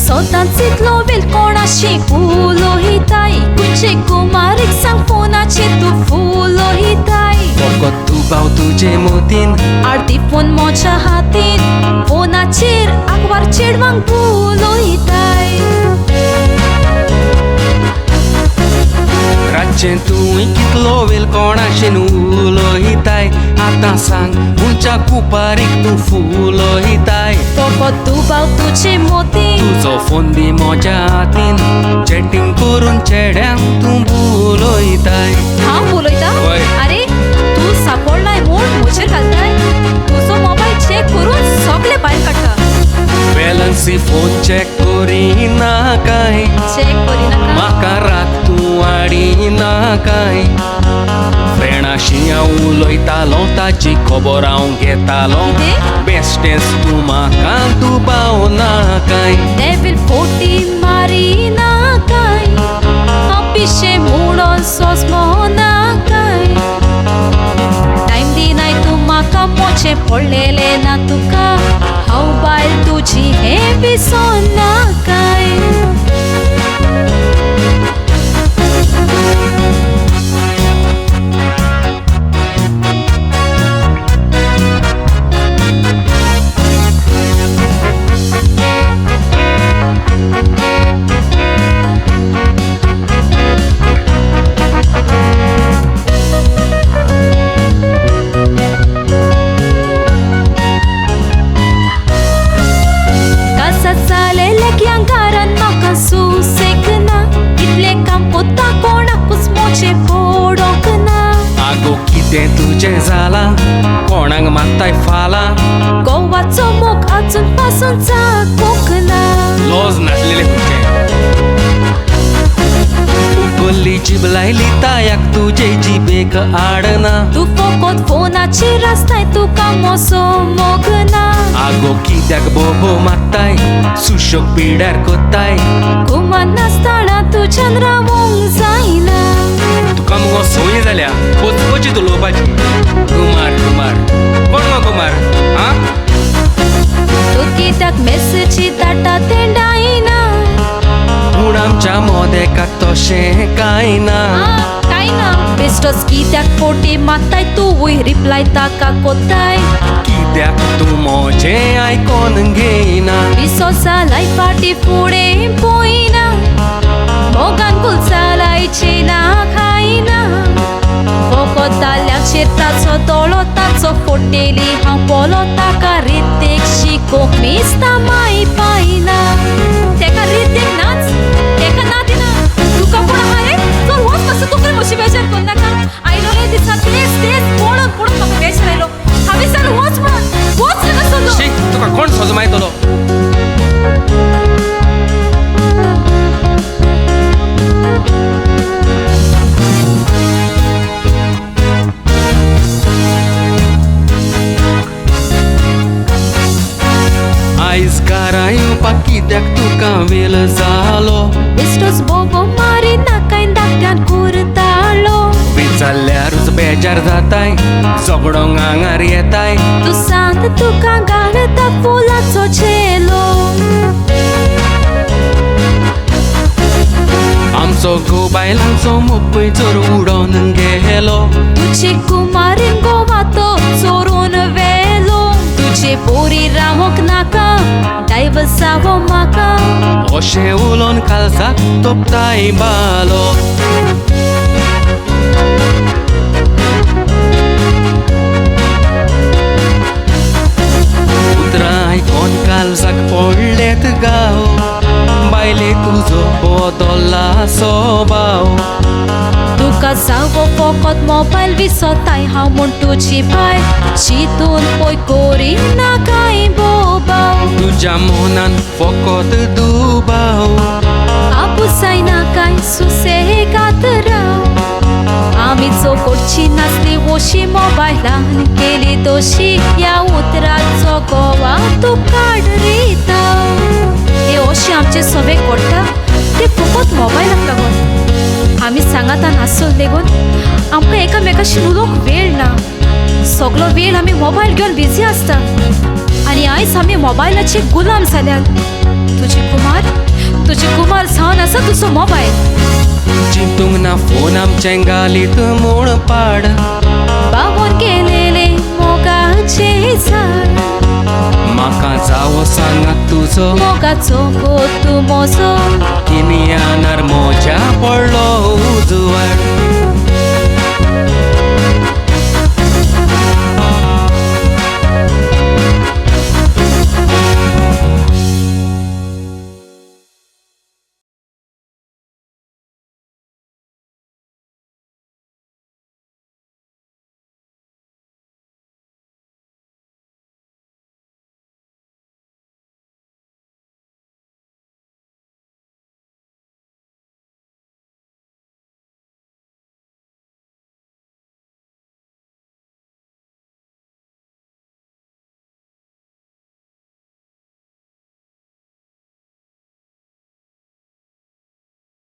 सदांच इतलो वेळ कोणाशी उलयताय खंयचे कुमारीक सांग फोनाचेर तूं फुलयताय फकत दुबाव तुजे मतीन आर्दी फोन म्हज्या हातीन फोनाचेर आंकवार चेडवांक उलयताय रातचें तूं कितलो वेळ कोणाशेन उलयताय आतां सांग खंयच्या कुपारीक तूं फुलयताय फकत दुबाव तुजे मतीन तुजो फोन बी म्हज्या हातीन चॅटींग करून चेड्यांक तूं उलयताय हांव उलयता? वय. आरे तूं सापडलाय म्हूण म्हजेर घालताय तुजो मोबायल चॅक करून सगळें भायर काडटा बॅलन्सी फोन चॅक करिना काय चॅक करिनाका म्हाका राग तूं हाडिना काय फ्रेंडाशी हांव उलयतालो ताची खबर हांव घेतालो कितें? बेश्टेंच तूं म्हाका दुबाव ना काय डेवील फोटी मारिना काय हांव पिशें म्हणून सोंसमो ना काय टायम दिनाय तूं म्हाका मोचें पडलेलें ना तुका हांव बायल तुजी हें विसोना काय आगो कितें तुजें जालां कोणाक मागताय फालां गोवाचो मोग अजून पासून चाकूंक ना लॉज नासलेले खंयचे उकल्ली जीब लायली तायाक तुजे जिबेक आडना तूं फकत फोनाचेर आसताय तुका मोसो मोग ना आगो कित्याक बोबो मारताय सुशेग पिड्यार कोत्ताय घुमनासतना तुज्यान रावूंक जायना तुका मुगो संवय जाल्या पचपचीत उलोवपाची कुमार कुमार कोण गो कुमार आं तूं कित्याक मॅसेजी धाडटा तें डायना पूण आमच्या मोदेकाक तशें कांय ना कांय ना बेश्टोच कित्याक फोटी मारताय तूंय रिप्लाय ताका कोत्ताय कित्याक तूं म्हजें आयकोन घेयना विसो जालाय फाटी फुडें पळयना मोगान गुलसालायचे ना खायना फकत दाल्याचेर ताचो दोळो ताचो फोटेली हांव पोलो ताका रितेक शिकोवंक मिस्ता माय पायना तेका रितेक नाच तेका ना दिना तुका कोण आहा रे चल वच मातसो तूं खंय म्हशी बेजार करनाका आयलो रे दिसा तेच तेच पळोवन पळोवन म्हाका बेजार आयलो हांवें सांगलें वच म्हणून वच हांगा शी तुका कोण सोजमायतलो आयज घरा येवपाक कित्याक तुका वेळ जालो बेश्टोच बोबो मारी नाकाय धाकट्यान कुरतालो विचारल्यारूच बेजार जाताय झगडोंक आंगार येताय तूं सांग तुका घालता फुलाचो झेलो आमचो घोव बायलांचो मोग चोर उडोवन गेलो तुजे कुमारीन गोवा तो चोरून व्हेलो तुजे पोरी रावंक नाका डायवर्स जावो म्हाका अशें उलोवन काळजाक तोपताय बालो उतरां आयकोन काळजाक पडलेत गाव बायले तुजो बदल्ला स्वभाव तुका जावो फकत मोबायल विसोताय हांव म्हूण तुजी बायल चिंतून पळय करिना कांय बोबाव तुज्या मनान फकत दुबाव आपूस जायना कांय सुसेगाद राव आमी चोकडची नासली ओशी मोबायलान केली दोशी ह्या उतराचो गोवा तूं काड रे हे अशें आमचे सगळें घडटा तें फकत मोबायलाक लागून आमी सांगातान आसून लेगून आमकां एकामेकाशी उलोवंक वेळ ना सगलो वेळ आमी मोबायल घेवन बिजी आसता आनी आयज आमी मोबायलाचे गुलाम जाल्यात. तुजी कुमार, तुजी कुमार जावन आसा तुजो मोबायल. चिंतूंक ना फोन आमचें घालीत म्हूण पाड. बावोन केलेले मोगाचे झाड. म्हाका जावो सांगात तुजो, मोगाचो गो तूं मोजो. किनियानार मोज्या पडलो उजवाड.